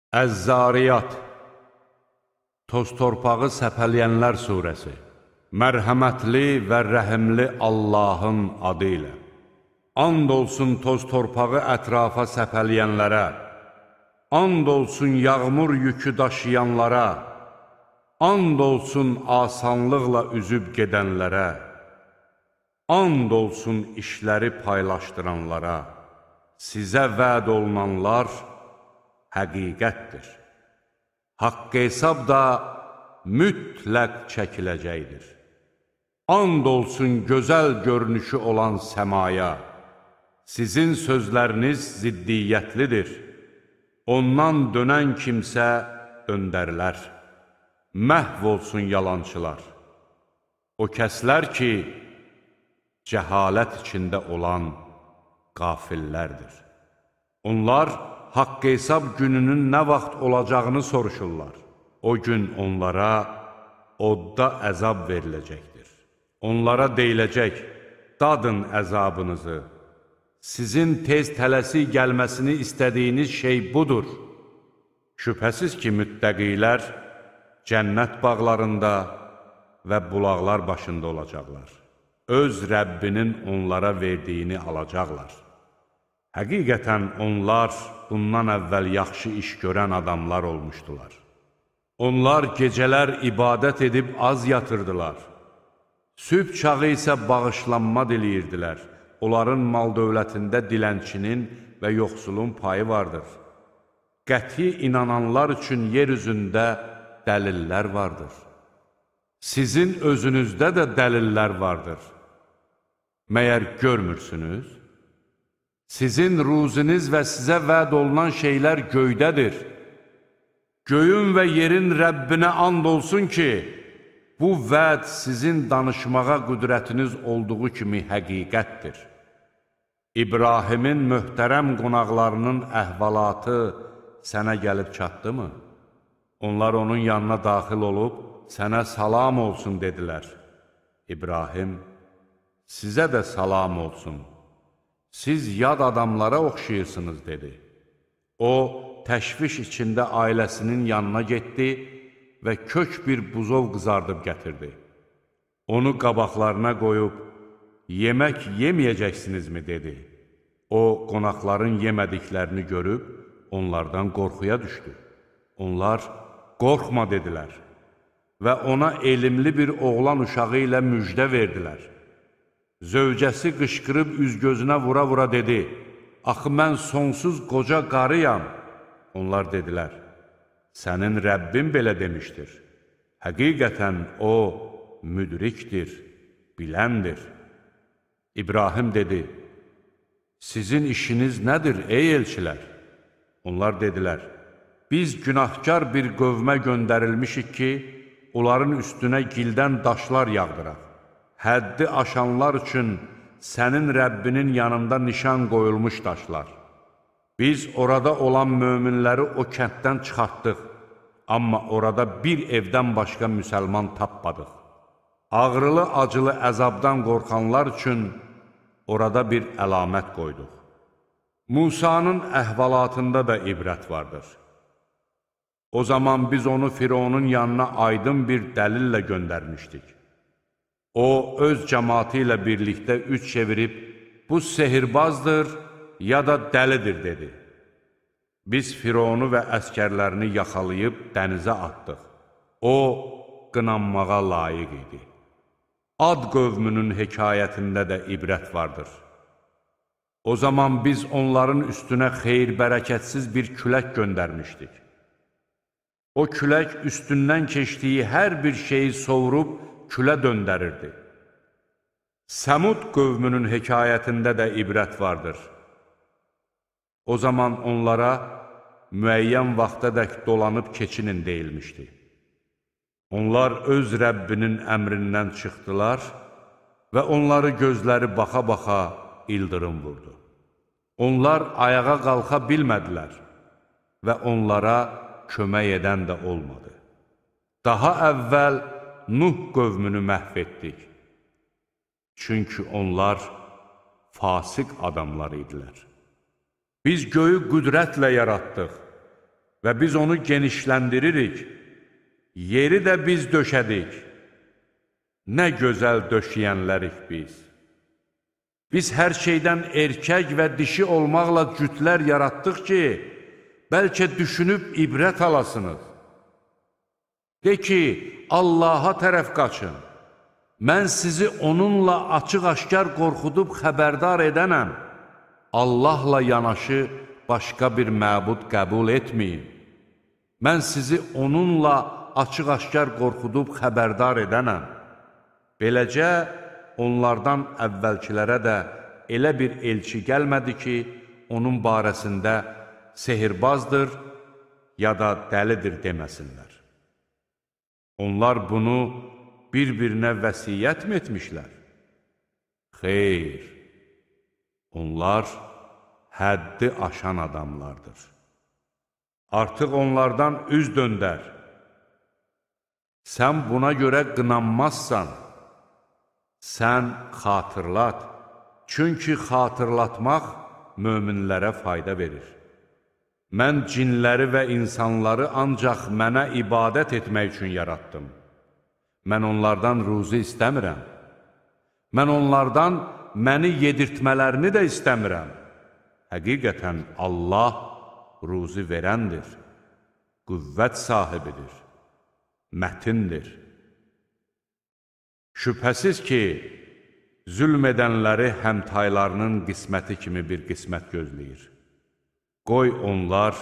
Əz-Zariyat, Toz torpağı səpələyənlər surəsi. Mərhəmətli və rəhimli Allahın adı ilə. And olsun toz torpağı ətrafa səpələyənlərə, and olsun yağmur yükü daşıyanlara, and olsun asanlıqla üzüb gedənlərə, and olsun işləri paylaşdıranlara. Sizə vəd olunanlar həqiqətdir. Haqq hesab da mütləq çəkiləcəkdir. And olsun gözəl görünüşü olan səmaya. Sizin sözləriniz ziddiyyətlidir. Ondan dönən kimsə döndərilər. Məhv olsun yalançılar. O kəslər ki, cəhalət içində olan qafillərdir. Onlar haqq hesab gününün nə vaxt olacağını soruşurlar. O gün onlara odda əzab veriləcəkdir. Onlara deyiləcək, dadın əzabınızı. Sizin tez tələsik gəlməsini istədiyiniz şey budur. Şübhəsiz ki, müttəqilər cənnət bağlarında və bulaqlar başında olacaqlar. Öz Rəbbinin onlara verdiyini alacaqlar. Həqiqətən onlar bundan əvvəl yaxşı iş görən adamlar olmuşdular. Onlar gecələr ibadət edib az yatırdılar. Sübh çağı isə bağışlanma diləyirdilər. Onların mal-dövlətində dilənçinin və yoxsulun payı vardır. Qəti inananlar üçün yer üzündə dəlillər vardır. Sizin özünüzdə də dəlillər vardır. Məyər görmürsünüz? Sizin ruziniz və sizə vəd olunan şeylər göydədir. Göyün və yerin Rəbbinə and olsun ki, bu vəd sizin danışmağa qüdrətiniz olduğu kimi həqiqətdir. İbrahimin möhtərəm qonaqlarının əhvalatı sənə gəlib çatdı mı? Onlar onun yanına daxil olub, sənə salam olsun dedilər. İbrahim, sizə də salam olsun. Siz yad adamlara oxşayırsınız, dedi. O, təşviş içində ailəsinin yanına getdi və kök bir buzov qızardıb gətirdi. Onu qabaqlarına qoyub, yemək yeməyəcəksinizmi, dedi. O, qonaqların yemədiklərini görüb, onlardan qorxuya düşdü. Onlar, qorxma, dedilər və ona elmli bir oğlan uşağı ilə müjdə verdilər. Zövcəsi qışqırıb üz-gözünə vura-vura dedi, axı mən sonsuz qoca qarıyam. Onlar dedilər, sənin Rəbbin belə demişdir. Həqiqətən o müdrikdir, biləndir. İbrahim dedi, sizin işiniz nədir ey elçilər? Onlar dedilər, biz günahkar bir qövmə göndərilmişik ki, onların üstünə gildən daşlar yağdıraq. Həddi aşanlar üçün sənin Rəbbinin yanında nişan qoyulmuş daşlar. Biz orada olan möminləri o kənddən çıxartdıq, amma orada bir evdən başqa müsəlman tapmadıq. Ağrılı-acılı əzabdan qorxanlar üçün orada bir əlamət qoyduq. Musanın əhvalatında da ibrət vardır. O zaman biz onu Fironun yanına aydın bir dəlillə göndərmişdik. O, öz cəmaatı ilə birlikdə üç çevirib, bu sehirbazdır ya da dəlidir, dedi. Biz Fironu və əskərlərini yaxalayıb dənizə atdıq. O, qınanmağa layiq idi. Ad qövmünün hekayətində də ibrət vardır. O zaman biz onların üstünə xeyir-bərəkətsiz bir külək göndərmişdik. O külək üstündən keçdiyi hər bir şeyi sovurub külə döndərirdi. Səmud qövmünün hekayətində də ibrət vardır. O zaman onlara müəyyən vaxtadək dolanıb keçinin deyilmişdi. Onlar öz Rəbbinin əmrindən çıxdılar və onları gözləri baxa-baxa ildırım vurdu. Onlar ayağa qalxa bilmədilər və onlara kömək edən də olmadı. Daha əvvəl Nuh qövmünü məhv etdik. Çünki onlar fasıq adamlar idilər. Biz göyü qüdrətlə yaratdıq. Və biz onu genişləndiririk. Yeri də biz döşədik. Nə gözəl döşəyənlərik biz. Biz hər şeydən erkək və dişi olmaqla cütlər yaratdıq ki, bəlkə düşünüb ibrət alasınız. De ki, Allaha tərəf qaçın. Mən sizi onunla açıq-aşkar qorxudub xəbərdar edənəm. Allahla yanaşı başqa bir məbud qəbul etməyin. Mən sizi onunla açıq-aşkar qorxudub xəbərdar edənəm. Beləcə, onlardan əvvəlkilərə də elə bir elçi gəlmədi ki, onun barəsində sehirbazdır ya da dəlidir deməsinlər. Onlar bunu bir-birinə vəsiyyət mi etmişlər? Xeyr, onlar həddi aşan adamlardır. Artıq onlardan üz döndər. Sən buna görə qınanmazsan. Sən xatırlat, çünki xatırlatmaq möminlərə fayda verir. Mən cinləri və insanları ancaq mənə ibadət etmək üçün yaratdım. Mən onlardan ruzi istəmirəm. Mən onlardan məni yedirtmələrini də istəmirəm. Həqiqətən Allah ruzi verəndir, qüvvət sahibidir, mətindir. Şübhəsiz ki, zülm edənləri həmtaylarının qisməti kimi bir qismət gözləyir. Qoy onlar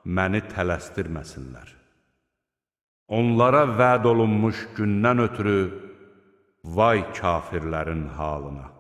məni tələsdirməsinlər. Onlara vəd olunmuş gündən ötürü vay kafirlərin halına.